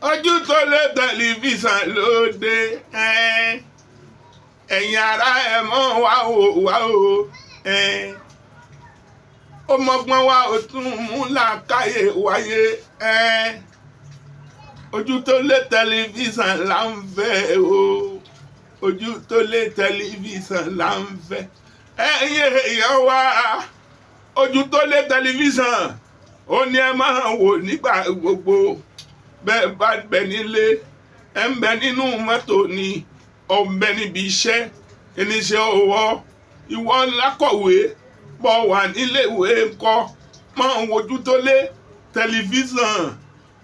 Ojú tó lé tẹlifíṣàn lóde. Ẹ̀yin ará, ẹ̀ mọ́ wá o, wá o. Ó mọ́gbọ́n wá, ó tún mú làákàyè wáyé. Ojú tó lé tẹlifíṣàn là ń fẹ́ o, ojú tó lé tẹlifíṣàn là ń fẹ́. Ẹ̀yin èèyàn wá, ojú tó lé tẹlifíṣàn ó ní ẹ máa wò nígbà gbogbo. Bẹ́ẹ̀ bá bẹ nílé, ẹ ń bẹ nínú mọ́tò ni, ọ̀ ń bẹ níbi iṣẹ́, oníṣẹ́ ọwọ́, ìwọ lákọ̀wé bọ̀ wà níléèwé ńkọ́, máa ń wojú tó lé tẹlifíṣàn.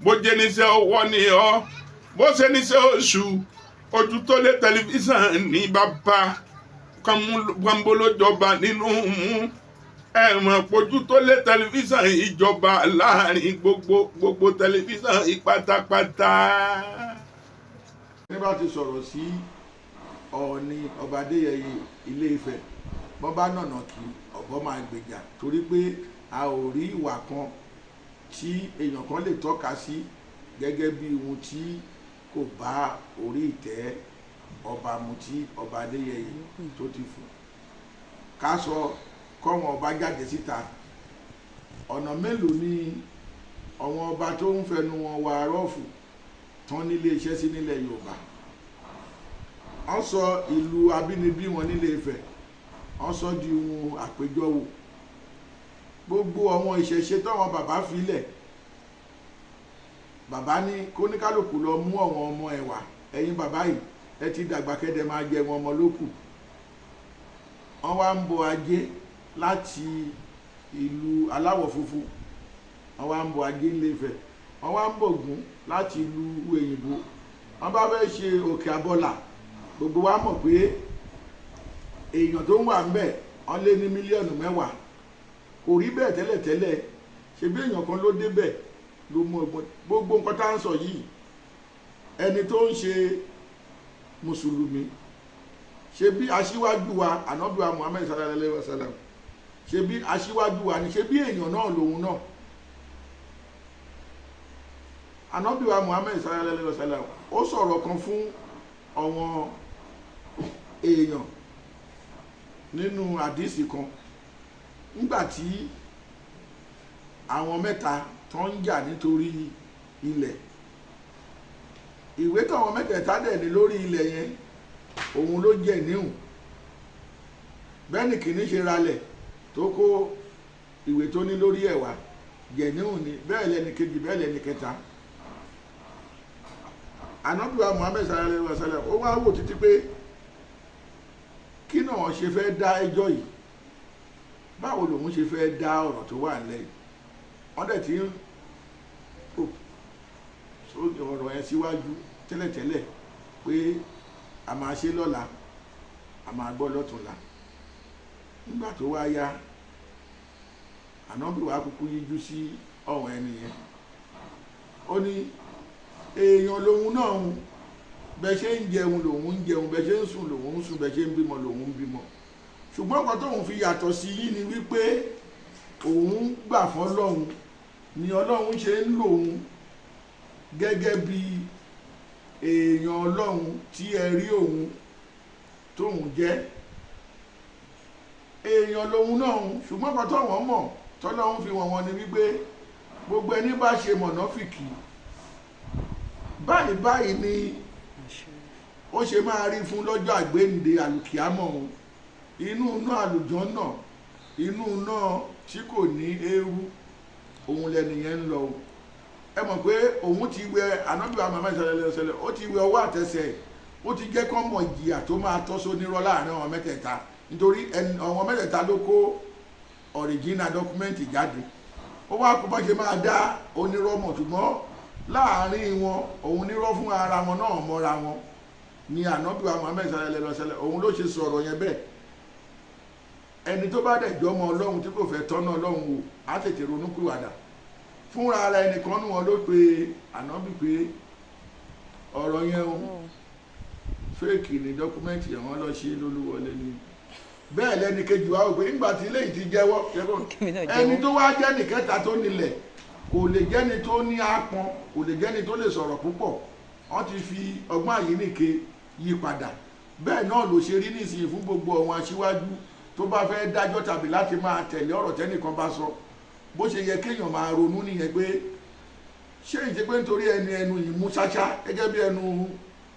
Bó jẹ́ níṣẹ́ ọwọ́ ni ọ́, bó ṣe níṣẹ́ oṣù, ojú tó lé tẹlifíṣàn ní bàbá kánbólójọba nínú mú. Ẹ mọ̀ pójú tó lé tẹlifíṣàn ìjọba láàrin gbogbo gbogbo tẹlifíṣàn ìpátápátá. Ní bá ti sọ̀rọ̀ sí Ọọ̀ni Ọba Adéyẹyè Ilé Ifẹ̀, bọ́n bá nànà kí ọ̀bọ máa gbèjà, torí pé a ò rí ìwà kan tí èèyàn kan lè tọ́ka sí gẹ́gẹ́ bí ohun tí kò bá orí ìtẹ́ ọba mu tí Ọba Adéyẹyè tó ti fún. Ká sọ kọ́wọn ọba jáde síta, ọ̀nà mélòó ni àwọn ọba tó ń fẹnu wọn wà rọ́ọ̀fù tán nílé iṣẹ́ sí nílẹ̀ Yorùbá? Wọ́n sọ ìlú abínibí wọn nílé Ifẹ̀, wọ́n sọ di ohun àpéjọwò. Gbogbo àwọn ìṣẹ̀ṣe táwọn bàbá filẹ̀, bàbá ní kóníkálùkù lọ mú àwọn ọmọ ẹ̀ wá. Ẹ̀yin bàbá yìí, ẹ ti dàgbà, kẹ́dẹ̀ máa jẹ wọn ọmọ lókù. Wọ́n wá ń bọ ajé láti ìlú aláwọ̀ funfun, wọ́n wá ń bọ ajé ńlẹ̀ Ifẹ̀, wọ́n wá ń bọ̀gún láti ìlú òyìnbó. Wọ́n bá fẹ́ ṣe òkè abọ́là, gbogbo wa mọ̀ pé èèyàn tó ń wà ń bẹ̀ wọ́n lé ní mílíọ̀nù 10. Kò rí bẹ́ẹ̀ tẹ́lẹ̀tẹ́lẹ̀. Ṣe bí èèyàn kan ló débẹ̀ ló mú ọgbọ́n gbogbo nǹkan tá à ń sọ yìí. Ẹni tó ń ṣe mùsùlùmí, ṣe bí aṣíwájú wa ànábì wa Muhammad sallallahu alayhi wa sallam, ṣe bí aṣíwájú wa ni, ṣe bí èèyàn náà lòun náà. Ànábì wa Muhammad sallallahu alayhi wa sallam, ó sọ̀rọ̀ kan fún àwọn èèyàn nínú àdìsí kan nígbà tí àwọn mẹ́ta tó ń jà nítorí ilẹ̀. Ìwé táwọn mẹ́tẹ̀ẹ̀ta dẹ̀ ní lórí ilẹ̀ yẹn, òun ló jẹ́ níhùn. Bẹ́ẹ̀ni kìíní ṣe ralẹ̀ tó kó ìwé tó ní lórí ẹ̀ wá, jẹ̀ níhùn ni. Bẹ́ẹ̀ lẹ́ni kejì, bẹ́ẹ̀ lẹ́ni kẹta. Ànábì wa Muhammad sallallahu alaihi wa sallam, ó wá wò títí pé kí náà ṣe fẹ́ dá ẹjọ́ yìí, báwo lòun ṣe fẹ́ dá ọ̀rọ̀ tó wà nílẹ̀ yìí. Wọ́n dẹ̀ ti ń ọ̀rọ̀ yẹn síwájú tẹ́lẹ̀tẹ́lẹ̀ pé a máa ṣe lọ́la, a máa gbọ́ lọ́tùnla. Nígbà tó wá yá, ànábì wa kúkú yíjú sí ọ̀hún ẹni yẹn, ó ní èèyàn lòun náà ń bẹ ṣe ń jẹun lòun ń jẹun, bẹ ṣe ń sùn lòun ń sùn, bẹ ṣe ń bímọ lòun ń bímọ. Ṣùgbọ́n nǹkan tóun fi yàtọ̀ sí yín ni wípé òun gbà fọ́lọ́hun ni Ọlọ́run ṣe ń lòun gẹ́gẹ́ bí èèyàn Ọlọ́run tí ẹ rí òun tóun jẹ́ èèyàn lòun náà. Ṣùgbọ́n kan táwọn mọ̀ tọ́lọ́run fi wọ̀n wọn ni wípé gbogbo ẹni bá ṣe mọ̀nàfìkì báyìí báyìí ni ó ṣe máa rí fún lọ́jọ́ àgbéǹde àlùkìámọ̀ òun, inú iná àlùjọ́ náà, inú iná tí kò ní eérú, òun lẹ́nìyẹn ń lọ. Ẹ mọ̀ pé òun ti wẹ ànábì wa Muhammad sallallahu alaihi wasallam, ó ti wẹ ọwọ́ àtẹsẹ̀, ó ti jẹ́ kán mọ̀ ìjìyà tó máa tọ́ sónírọ́ láàrin àwọn mẹ́tẹ̀ẹ̀ta, nítorí àwọn mẹ́tẹ̀ẹ̀ta ló kó original document jáde. Ó wá kó bá ṣe máa dá onírọ́ mọ̀, ṣùgbọ́n láàrin wọn, òun nírọ́ fún ara wọn náà mọ́ra wọn ni. Ànábì wa Muhammad sallallahu alaihi wasallam, òun ló ṣe sọ̀rọ̀ yẹn bẹ́ẹ̀. Ẹni tó bá dẹ̀ jọmọ Ọlọ́run tí kò fẹ́ tọ́nà Ọlọ́run wò, á tètè ronúpìwàdà fúnra ara. Ẹnìkan nù wọn ló pe ànábì pé ọ̀rọ̀ yẹn o, fake ni document yẹn, wọ́n lọ ṣe lólúwọlé ni. Bẹ́ẹ̀ lẹ́ni kejì wa ò pé nígbà tí eléyìí ti jẹ́wọ́, ẹni tó wá jẹ́ nìkẹta tó nílẹ̀ Kò lè jẹ́ni tó ní ápọn, kò lè jẹ́ni tó lè sọ̀rọ̀ púpọ̀. Wọ́n ti fi ọgbọ́n àyíníke yí padà. Bẹ́ẹ̀ náà ló ṣe rí nísìnyí fún gbogbo àwọn aṣíwájú tó bá fẹ́ dájọ́ tàbí láti máa tẹ̀lé ọ̀rọ̀ tẹ́nìkan bá sọ. Bó ṣe yẹ kéèyàn máa ronú nìyẹn pé ṣé ìṣe pé nítorí ẹnu ẹnu yìí mú ṣáṣá, gẹ́gẹ́ bí ẹnu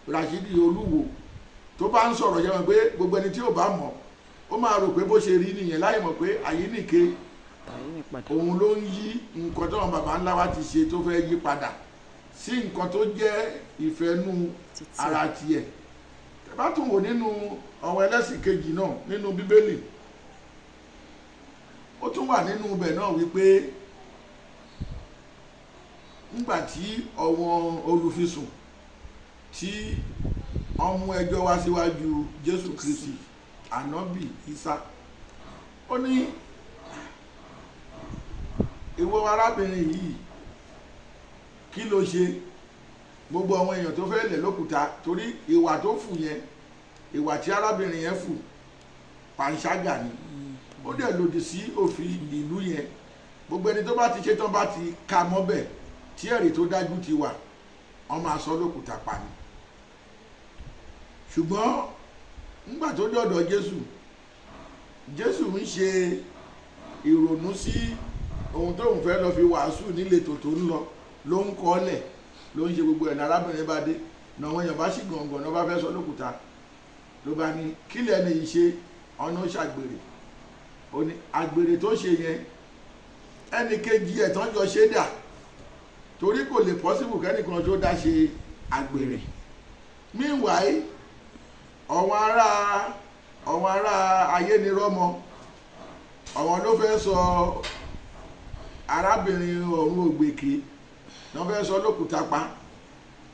Rashidi Olúwo tó bá ń sọ̀rọ̀ yẹn, pé gbogbo ẹni tí ò bá mọ̀ ó máa rò pé bó ṣe rí nìyẹn, láì mọ̀ pé àyíníke òun ló ń yí nǹkan tó wọn bàbá ńlá wa ti ṣe tó fẹ́ yí padà sí nǹkan tó jẹ́ ìfẹ́nu ara tiẹ̀. Tẹ́ bá tún wò nínú àwọn ẹlẹ́sìn kejì náà nínú Bíbélì, ó tún wà nínú ibẹ̀ náà wípé ńgbà tí àwọn olùfisùn tí wọ́n mú ẹjọ́ wá síwájú Jésù Kristi, ànábì Ísá, ó ní, "Ìwọ arábìnrin yìí, kí ló ṣe?" Gbogbo àwọn èèyàn tó fẹ́ lẹ̀ lókùúta torí ìwà tó fù yẹn, ìwà tí arábìnrin yẹn fù, panṣágà ni, ó dẹ̀ lòdì sí òfin ìlú yẹn. Gbogbo ẹni tó bá ti ṣe tán, bá ti ka mọ́bẹ̀, tí ẹ̀rí tó dájú ti wà, wọ́n máa sọ lókùúta pa ni. Ṣùgbọ́n nígbà tó dọ̀dọ̀ Jésù, Jésù ń ṣe ìrònú sí ohun tóun fẹ́ lọ fi wàásù níletò tó ń lọ, ló ń kọ́ lẹ̀, ló ń ṣe gbogbo ẹ̀ ní arábìnrin bá dé náà, àwọn èèyàn bá sì gàngàn náà bá fẹ́ sọ lókùúta, ló bá ní, "Kílẹ̀ ẹni yìí ṣe?" Ọ̀nà ṣàgbèrè. Ó ní, "Àgbèrè tó ṣe yẹn, ẹnì kejì ẹ̀ tán jọ ṣe dà? Torí kò lè possible kẹ́nìkan tó dá ṣe àgbèrè." Meanwhile, àwọn ará ayénirọ́mọ, àwọn ló fẹ́ sọ arábìnrin ọ̀run ògbèké ló fẹ́ sọ lókùúta pa.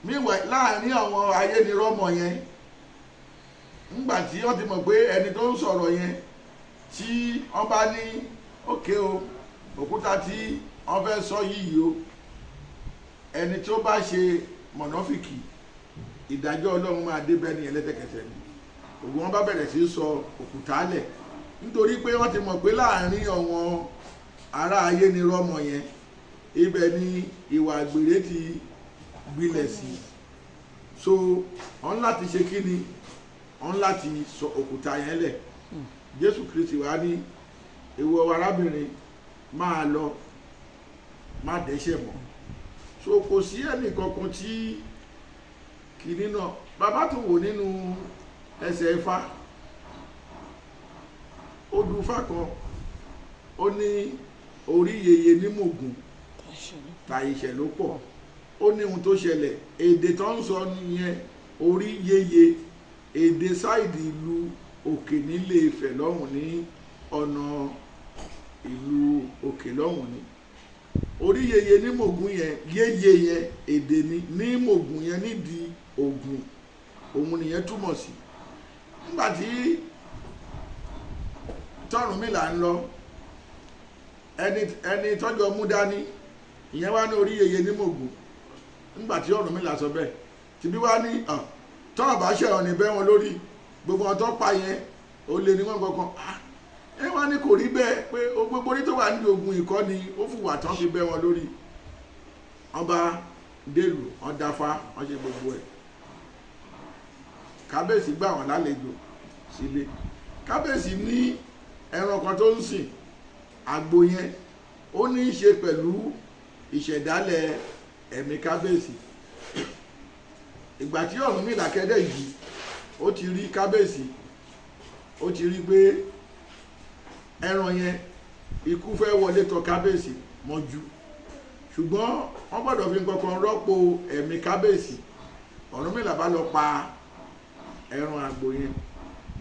Meanwhile, láàrin àwọn ayénirọ́mọ yẹn, ńgbà tí wọ́n ti mọ̀ pé ẹni tó ń sọ̀rọ̀ yẹn, tí wọ́n bá ní òkè o, òkúta tí wọ́n fẹ́ sọ yìí o, ẹni tó bá ṣe mọ̀nàfìkì, ìdájọ́ Ọlọ́run máa dé bẹ́ẹ̀ ní ẹlẹ́tẹ̀kẹsẹ̀ ni. Ògùn wọn bá bẹ̀rẹ̀ sí í sọ òkúta lẹ̀, nítorí pé wọ́n ti mọ̀ pé láàrin àwọn ará ayé ni rọ́mọ yẹn, ibẹ̀ ni ìwà àgbèrè ti gbilẹ̀ sí. So wọ́n láti ṣe kí ni? Wọ́n láti sọ òkúta yẹn lẹ̀. Jésù Kristi wá ní, "Ìwọ arábìnrin, máa lọ, má dẹ́ṣẹ̀ mọ́." So kò sí ẹnì kankan tí kìíní náà. Bàbá tún wò nínú ẹsẹ̀ Ifá, odù Ifá kan, ó ní orí yeye ní mògùn ta ìṣẹ̀ ló pọ̀. Ó ní ohun tó ṣẹlẹ̀, èdè tó ń sọ nìyẹn. Orí yeye, èdè side ìlú òkè nílé Ifẹ̀ lọ́hùn, ní ọ̀nà ìlú òkè lọ́hùn ni. Orí yeye ní mògùn yẹn, yeye yẹn èdè ni, ní mògùn yẹn nídìí ògùn òun nìyẹn túmọ̀ sí. Nígbà tí tọ́rùnmìlà ń lọ, ẹni tọ́jọ́ mú dání ìyẹn wá ní orí yeye ní mògùn. Nígbà tí Ọ̀rúnmìlà sọ bẹ́ẹ̀, tìbí wá ní tọ́ọ̀ bá ṣẹ̀wọ̀n ní bẹ́ wọn lórí, gbogbo wọn tó pa yẹn, ó lé ní wọn kankan. Ẹ wá ní kò rí bẹ́ẹ̀, pé gbogbo orí tó wà ní ogun ìkọ́ni ó fùwà tán fi bẹ́ wọn lórí. Wọn bá délùú, wọn dáfá, wọn ṣe gbogbo ẹ̀. Kábíyèsí gbà wọ́n lálejò sílé. Kábíyèsí ní ẹran kan tó ń sìn, àgbo yẹn, ó ní í ṣe pẹ̀lú ìṣẹ̀dálẹ̀ ẹ̀mí kábíyèsí. Ìgbà tí Ọ̀rúnmìlà kẹ́dẹ̀ yìí, ó ti rí kábíyèsí, ó ti rí pé ẹran yẹn, ikú fẹ́ wọlé tọ̀ kábíyèsí mọ́jú, ṣùgbọ́n wọ́n gbọ́dọ̀ fi nǹkan kan rọ́pò ẹ̀mí kábíyèsí. Ọ̀rúnmìlà bá lọ pa ẹran àgbò yẹn.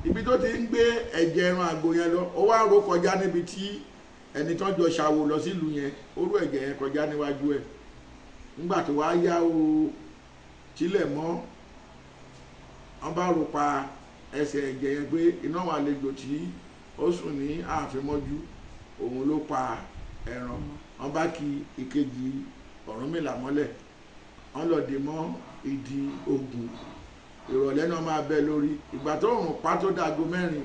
Ibi tó ti ń gbé ẹ̀jẹ̀ ẹran àgbò yẹn lọ, ó wá ro kọjá níbi tí ẹni tó jọ ṣàwò lọ sílùú yẹn. Ó rú ẹ̀jẹ̀ yẹn kọjá níwájú ẹ̀. Nígbà tó wá yá o, tílẹ̀ mọ́, wọ́n bá ro pa ẹsẹ̀ ẹ̀jẹ̀ yẹn pé iná àwọn àlejò tí ó sùn ní ààfin mọ́jú, òun ló pa ẹran. Wọ́n bá ki ìkejì Ọ̀rúnmìlà mọ́lẹ̀, wọ́n lọ dè mọ́ ìdí ògùn. Ìrọ̀lẹ́ náà máa bẹ́ lórí. Ìgbà tó òrùn pa tó dáago 4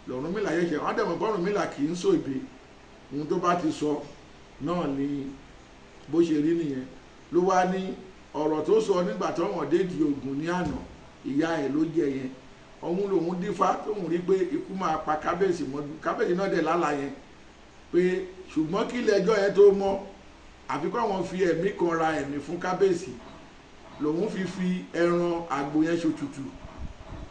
lọ̀rúnmìlà yẹ̀ṣẹ̀. Wọ́n dẹ̀ mọ̀ pé Ọ̀rúnmìlà kì í sọ èbè, ohun tó bá ti sọ náà ni. Bó ṣe rí nìyẹn. Ló wá ní ọ̀rọ̀ tó sọ nígbà tọ́wọ̀n dédìí Ògún ní àná, ìyá ẹ̀ ló jẹ yẹn. Òun lòun dífá tóun rí pé ikú máa pa kábíyèsí mọ́jú. Kábíyèsí náà dẹ̀ lálàá yẹn pé ṣùgbọ́n kí ilé ẹjọ́ yẹn tó mọ́, àfi kó àwọn fi ẹ̀mí kan ra ẹ̀mí fún kábíyèsí. Lòun fi ẹran àgbò yẹn ṣòtútù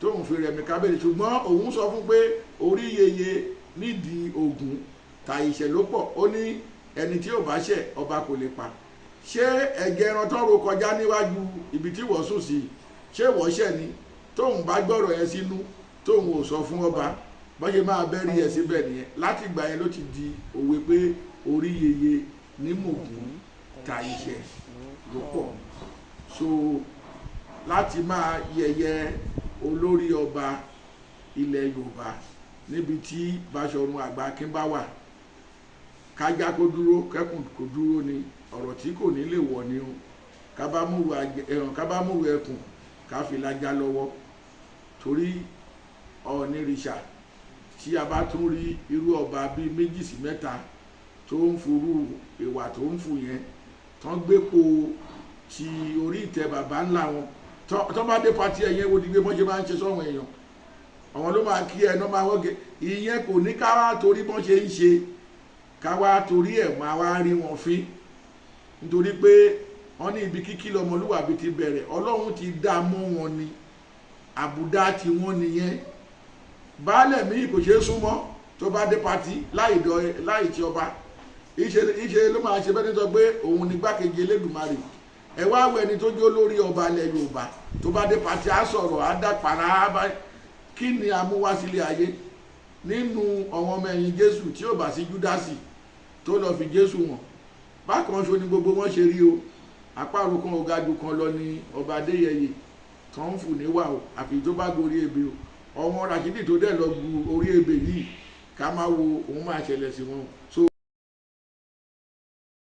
tóun fi rẹ̀mí kábíyèsí. Ṣùgbọ́n òun sọ fún pé orí yeye nídìí Ògún ta ìṣẹ̀ ló pọ̀. Ó ní ẹni tí ò bá ṣẹ̀, ọba kò lè pa. Ṣé ẹ̀jẹ̀ ẹran tó ro kọjá níwájú ibi tí wọ́n sùn sí, ṣé wọ́n ṣẹ̀ ni? Tóun bá gbọ́rọ̀ yẹn sínú, tóun ò sọ fún ọba, bọ́n ṣe máa bẹ́rí ẹ̀ síbẹ̀ nìyẹn. Láti ìgbà yẹn ló ti di òwe pé orí yeye ní mògún ta ìṣẹ̀ ló pọ̀. So láti máa yẹ̀yẹ́ olórí ọba ilẹ̀ Yorùbá níbi tí Báṣọ̀run Àgbàkín bá wà, kájá kó dúró, kẹ́kùn kó dúró ni ọ̀rọ̀ tí kò ní lè wọ̀ ni o. Kábàámúrú ẹkùn ká fi lájà lọ́wọ́, torí Ọ̀ọ̀nìrìṣà, tí a bá tún rí irú ọba bíi méjì sí mẹ́ta tó ń furú ìwà tó ń fù yẹn, tán gbépo ti orí ìtẹ́ bàbá ńlá wọn, tán bá dé party, ẹ̀yẹn wo di pé bọ́n ṣe máa ń ṣe sọ́wọ́n èèyàn, àwọn ló máa kí ẹnu máa wọ́gẹ̀. Ìyẹn kò ní ká wá torí bọ́n ṣe ń ṣe, ká wá torí ẹ̀ máa wá rí wọn fín, nítorí pé wọ́n ní ibi kíkí lọmọlúwàbí ti bẹ̀rẹ̀. Ọlọ́run ti dá mọ́ wọn ni, àbùdá tí wọ́n nìyẹn. Baálẹ̀ míì kò ṣeé súnmọ́. Tó bá dé party láì tí ọba ìṣe ló máa ṣe bẹ́ẹ̀ ní sọ pé òun ni gbákejì Elédùmarè. Ẹ wá wọ ẹni tó jó lórí ọba ilẹ̀ Yorùbá, tó bá dé party, á sọ̀rọ̀, á dá para, á bá kí ni a mú wá sílé ayé. Nínú àwọn ọmọ ẹ̀yìn Jésù, tí ò bá sí Júdásì tó lọ fi Jésù wọn, bákan ṣo ni gbogbo wọn ṣe rí o. Àparò kan ò ga jù kan lọ ní ọba Adéyẹyè tó ń fù níwà o, àfi tó bá gorí ebè o. Ọmọ Rashidi tó dẹ̀ lọ gu orí ebè yìí, ká má wo òun máa ṣẹlẹ̀ sí wọn. So